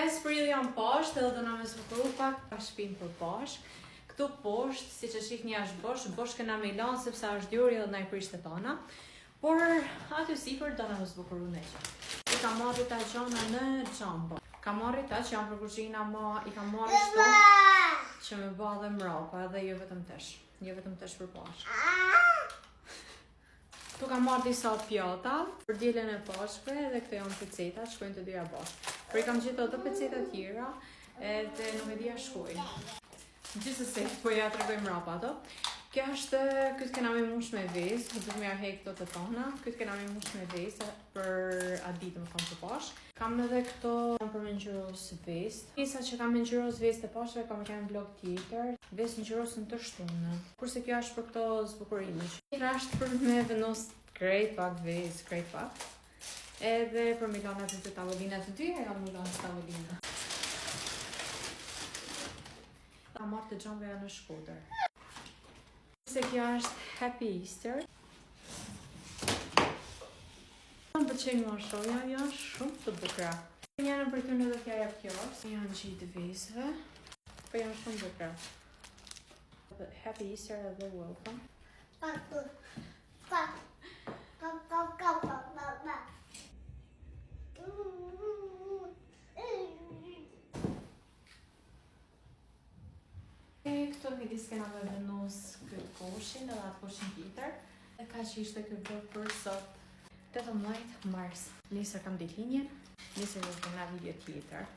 5 prill janë Pashkt edhe do na me zbukuru pak pa shpinë për Pashk. Këtu poshtë, siç e shihni është bosh, bosh kena me i lanë sepse është djori edhe na i prish të tana. Por aty sipër do na me zbukuru në që. I kam marrë ta gjana në Jumbo. Kam marrë ta që janë për kuzhina ma i kam marrë shto që me ba dhe mrapa edhe jo vetëm tesh. Jo vetëm tesh për Pashk. Këtu kam marrë disa pjata për dielën e Pashkëve edhe këto janë peceta, shkojnë të dyja bashkë. Por i kam gjetur ato peceta tjera edhe nuk e di a shkojnë. Gjithsesi, po ja tregoj mrapa ato. Kjo është, këtë kena me mush me vezë, do të më hek këto të tona. Këtë kena me mush me vezë për atë ditë, më thonë për Pashk. Kam edhe këto për me ngjyros vezë. Pjesa që kam me ngjyros vezë të Pashkëve kam me kanë vlog tjetër. Vezë ngjyrosen të shtunë. Kurse kjo është për këto zbukurime. Tjetra është për me vendos krejt pak vezë, krejt pak. Edhe për me lanë aty të tavolina të dyja jam me lanë të tavolina. Kam marrë te Jumboja në Shkodër. Se kjo është Happy Easter. Më pëlqejnë më shumë, janë, janë shumë të bukura. Njërën për ty në dhe t'ja jap kjo, se janë gjithë vezëve, po janë shumë bukura. Happy Easter edhe welcome. Pa, pa, pa, pa, pa, pa, pa, pa, pa. E këtu midis kena me vendos këtë koshin edhe atë koshin tjetër. E kaq ishte ky vlog për sot. 18 mars. Nesër kam ditëlindjen, nesër do të kena video tjetër.